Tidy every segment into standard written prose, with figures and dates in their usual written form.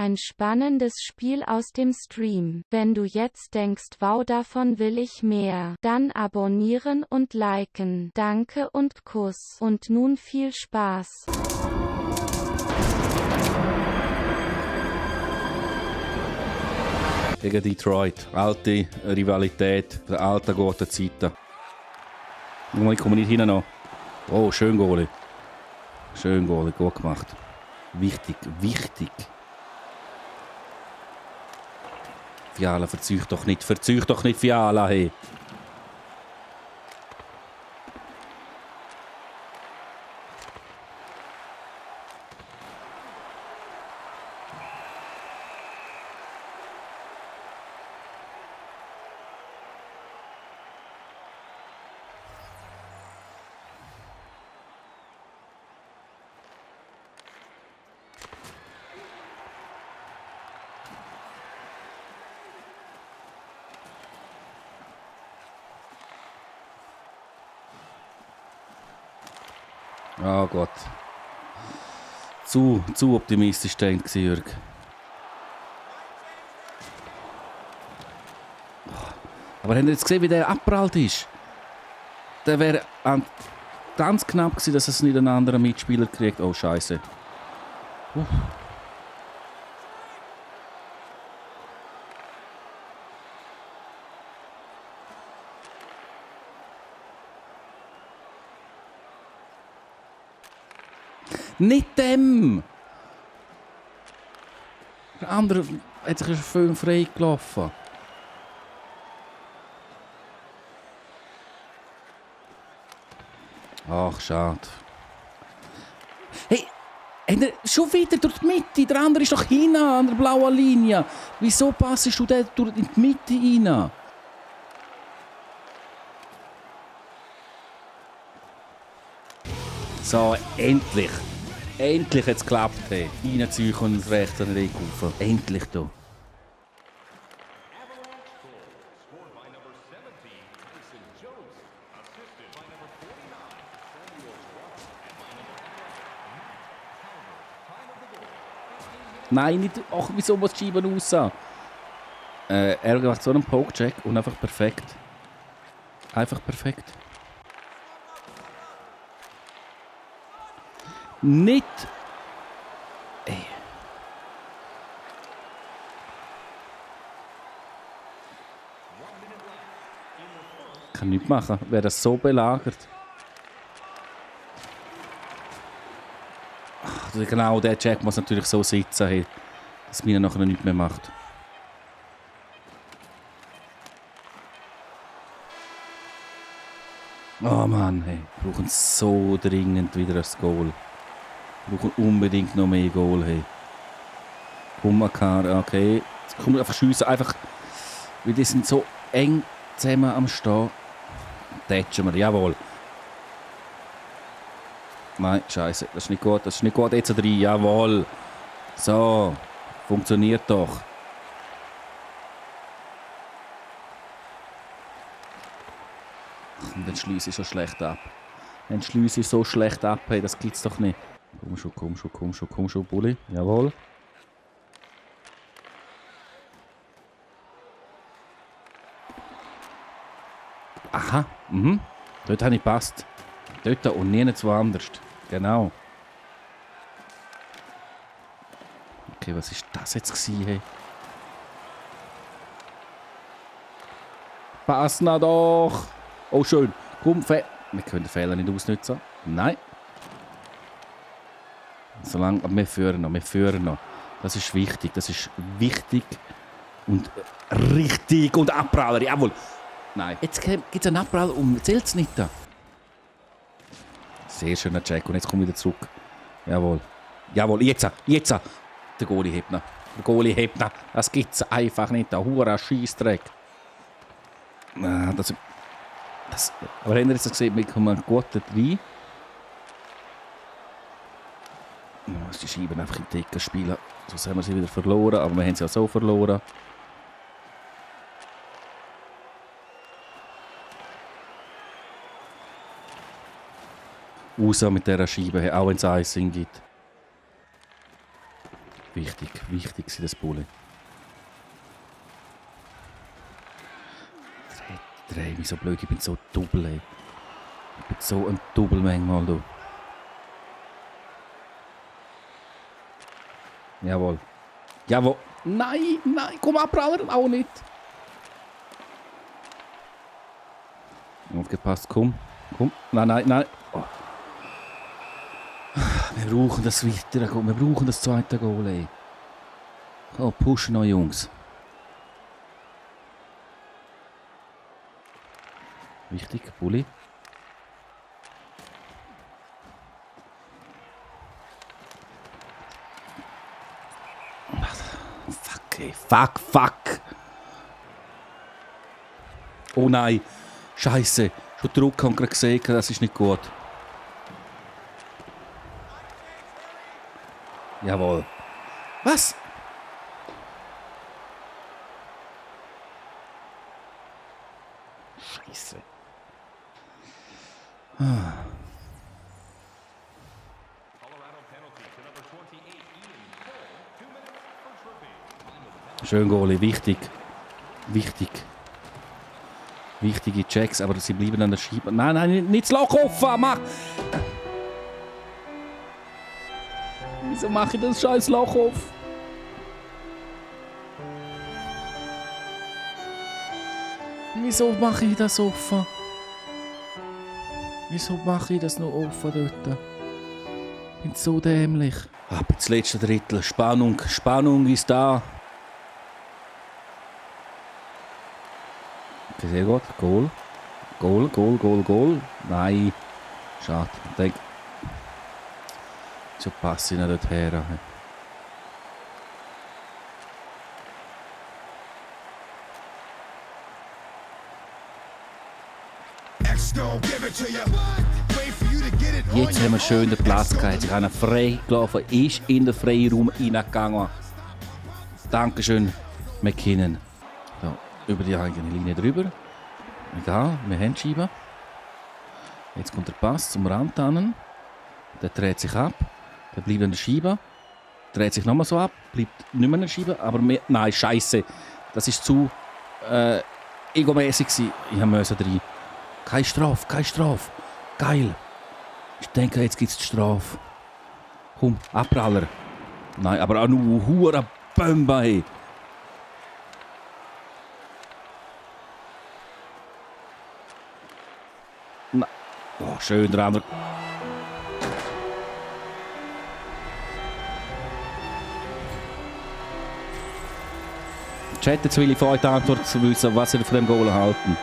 ein spannendes Spiel aus dem Stream. Wenn du jetzt denkst, wow, davon will ich mehr, dann abonnieren und liken. Danke und Kuss. Und nun viel Spaß. Gegen Detroit. Alte Rivalität, alte gute Zeiten. Ich komme nicht hin noch. Oh, schön Goalie. Schön Goalie, gut gemacht. Wichtig, wichtig. Fiala, verzeih doch nicht, Fiala, hey. Oh Gott. Zu optimistisch denkt Jürg. Aber habt ihr jetzt gesehen, wie der abprallt ist? Der wäre ganz knapp gewesen, dass es nicht einen anderen Mitspieler kriegt. Oh, Scheiße. Nicht dem! Der andere hat sich schön frei gelaufen. Ach, schade. Hey, schon wieder durch die Mitte. Der andere ist doch hinten an der blauen Linie. Wieso passest du den in die Mitte rein? So, endlich. Endlich hat es geklappt. Hey. Reinziehen und rechts an den Weg rauf. Endlich da. Nein, nicht. Ach, wieso muss die Scheibe raus? Er macht so einen Poke-Check und einfach perfekt. Einfach perfekt. Nicht. Ey. Kann nichts machen, wer das so belagert. Ach, genau, der Jack muss natürlich so sitzen, hey, dass mir nachher nichts mehr macht. Oh Mann, hey, wir brauchen so dringend wieder ein Goal. Wir brauchen unbedingt noch mehr Goal, hey. Humakar, okay. Jetzt kommen wir einfach schiessen, einfach, weil die sind so eng zusammen am Stehen. Tätschen wir, jawohl. Nein, scheiße, das ist nicht gut, jetzt rein, jawohl. So, funktioniert doch. Und dann schließe ich so schlecht ab. Hey, das gibt's doch nicht. Komm schon, Bulli. Jawohl. Aha, Dort habe ich gepasst. Dort und nirgends woanders. Genau. Okay, was ist das jetzt gewesen, hey? Pass na doch! Oh, schön. Komm, wir können den Fehler nicht ausnutzen. Nein. Solange, aber wir führen noch. Das ist wichtig und richtig und Abpraller, jawohl. Nein, jetzt gibt es einen Abpraller und zählt es nicht da. Sehr schöner Check und jetzt komme ich wieder zurück. Jawohl, jetzt. Der Goalie hebt noch. Das gibt es einfach nicht, der hure Scheissdreck. Aber habt ihr jetzt gesehen, wir kommen gut rein. Man muss die Scheiben einfach im Ticker spielen. Sonst haben wir sie wieder verloren, aber wir haben sie auch so verloren. Raus mit dieser Scheibe, auch wenn es Icing gibt. Wichtig war das Bulli. Dreh mich so blöd, ich bin so double, ey. Ich bin so ein Double manchmal, du. Jawohl. Jawohl. Nein, komm abprallen, auch nicht. Aufgepasst, komm. Nein. Oh. Wir brauchen das weitere Goal, wir brauchen das zweite Goal, ey. Oh, pushen noch, Jungs. Wichtig, Bulli. Fuck, ey. Fuck. Oh nein. Scheiße. Schon Druck haben wir gerade gesehen, das ist nicht gut. Jawohl. Was? Scheiße. Schön, Goalie, wichtig. Wichtige Checks, aber sie bleiben an der Scheibe. Nein, nicht das Loch offen, mach! Wieso mache ich das scheiß Loch auf? Wieso mache ich das offen? Wieso mache ich das noch offen dort? Ich bin so dämlich. Ab ins letzte Drittel. Spannung ist da. Okay, sehr gut. Goal. Nein. Schade. Ich denke, so passe ich nicht dorthin. Jetzt haben wir schön den Platz gehabt. Ich habe ihn frei gelaufen, ist in den freien Raum reingegangen. Dankeschön, McKinnon. So, über die eigene Linie drüber. Egal, wir haben die Scheibe. Jetzt kommt der Pass zum Rand an. Der dreht sich ab. Der bleibt an der Scheibe. Dreht sich nochmal so ab. Bleibt nicht mehr an der Scheibe. Aber mehr, nein, Scheiße. Das war zu egomäßig. Ich musste rein. Keine Strafe. Geil. Ich denke, jetzt gibt es die Strafe. Komm, Abpraller. Nein, aber auch nur hure Bombe, hey. Oh, schön, der andere. Chat, jetzt will ich von euch die Antwort zu wissen, was ihr von dem Goal halten.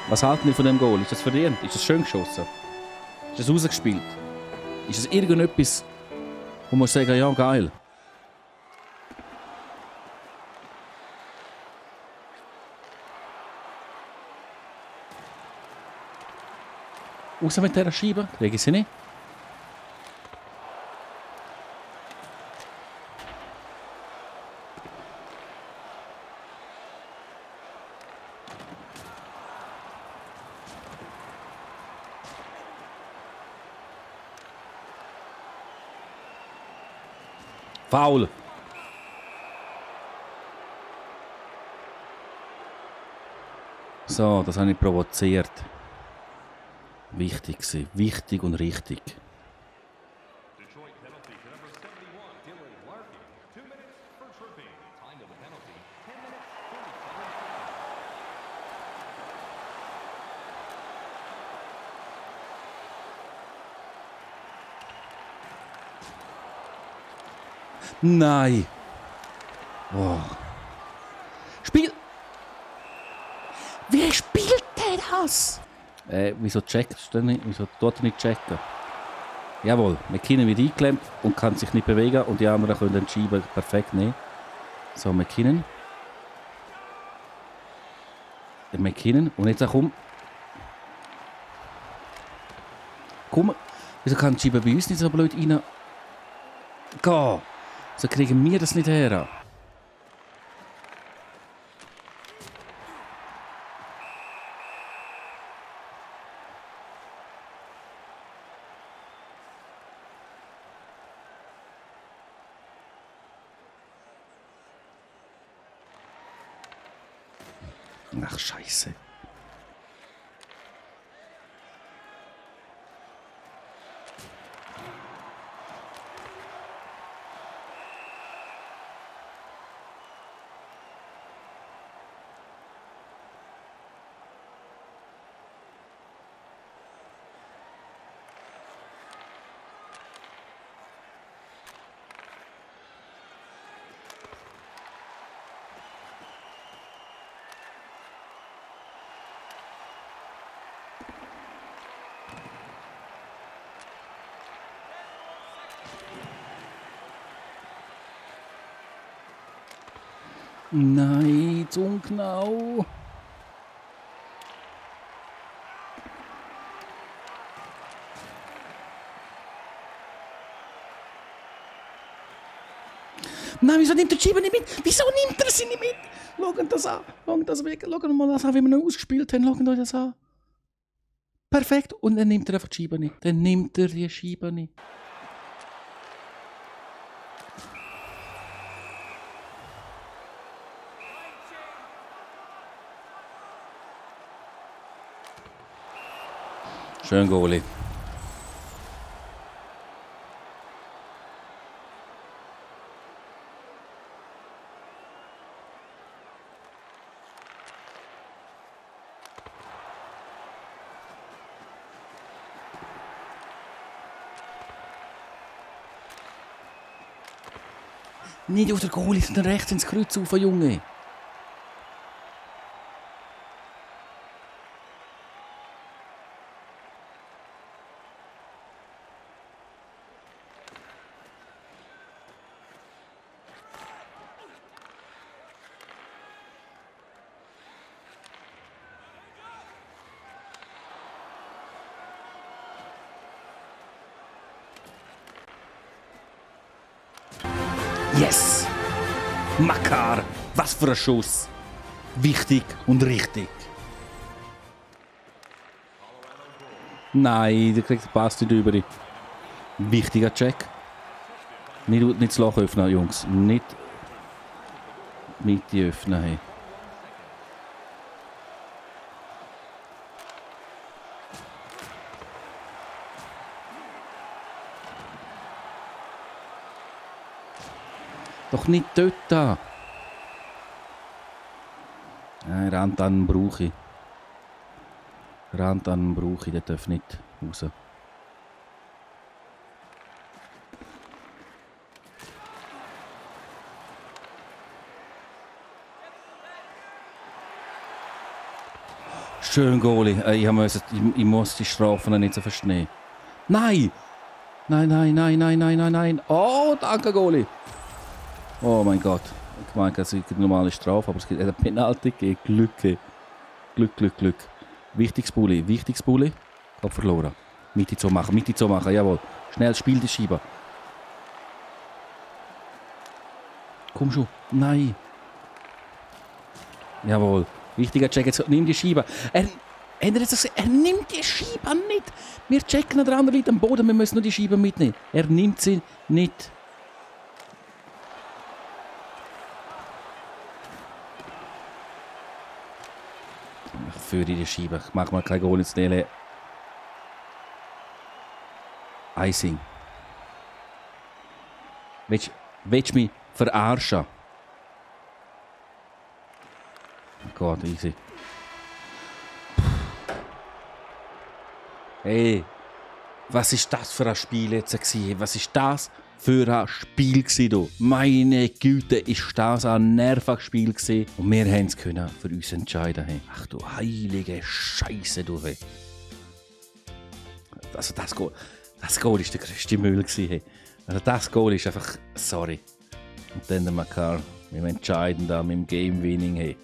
Was halten ihr von dem Goal? Ist das verdient? Ist das schön geschossen? Ist das rausgespielt? Ist das irgendetwas, wo man sagen, ja, geil? Raus mit dieser Scheibe, kriege ich sie nicht. Foul. So, das habe ich provoziert. Wichtig und richtig. Nein. Oh. Spiel. Wie spielt der das? Wieso checkt er nicht? Wieso tut er nicht checken? Jawohl, McKinnon wird eingeklemmt und kann sich nicht bewegen und die anderen können den Scheiben perfekt nehmen. So, McKinnon. Der McKinnon. Und jetzt komm. Komm. Wieso kann die Scheibe bei uns nicht so blöd rein? Geh. So kriegen wir das nicht her. Ach, Scheiße. Nein, zu ungenau. Nein, wieso nimmt der Schieber nicht mit? Wieso nimmt er sie nicht mit? Schaut das an. Schaut das weg. Schaut mal das an, wie wir ihn ausgespielt haben. Schaut euch das an. Perfekt. Und dann nimmt er einfach die Schieber nicht. Dann nimmt er die Schieber nicht. Schön Goalie. Nicht auf der Goalie, sondern rechts ins Kreuz auf, Junge. Yes! Makar! Was für ein Schuss! Wichtig und richtig. Nein, der kriegt den Pass nicht über. Wichtiger Check. Nicht das Loch öffnen, Jungs. Nicht die öffnen. Hey. Doch nicht dort da. Nein, Rantan brauche ich. Rantan brauche ich, der darf nicht raus. Schön, Goalie. Ich muss die Strafen nicht so verstehen. Nein! Nein. Oh, danke, Goalie. Oh mein Gott. Ich meine, es ist eine normale Strafe, aber es gibt eine Penalty gegeben. Glück. Wichtiges Bulli. Hab verloren. Mitte zu machen, jawohl. Schnell, spiel die Schieber. Komm schon. Nein. Jawohl. Wichtiger Check. Jetzt nimm die Schieber. Er nimmt die Schieber nicht. Wir checken, der andere liegt am Boden. Wir müssen nur die Schieber mitnehmen. Er nimmt sie nicht. Ich führe die Schieber. Ich mache mal kein Goal ins Nele. Icing. Willst du mich verarschen? Oh Gott, easy. Hey, was ist das für ein Spiel jetzt gewesen? Was ist das für ein Spiel gewesen, du? Meine Güte, ist das ein Nervenspiel gewesen. Und wir haben es können für uns entscheiden. Hey. Ach du heilige Scheiße, du. Hey. Also das Goal ist der grösste Müll gewesen. Hey. Also das Goal ist einfach, sorry. Und dann der Makar, wir entscheiden da mit dem Game Winning. Hey.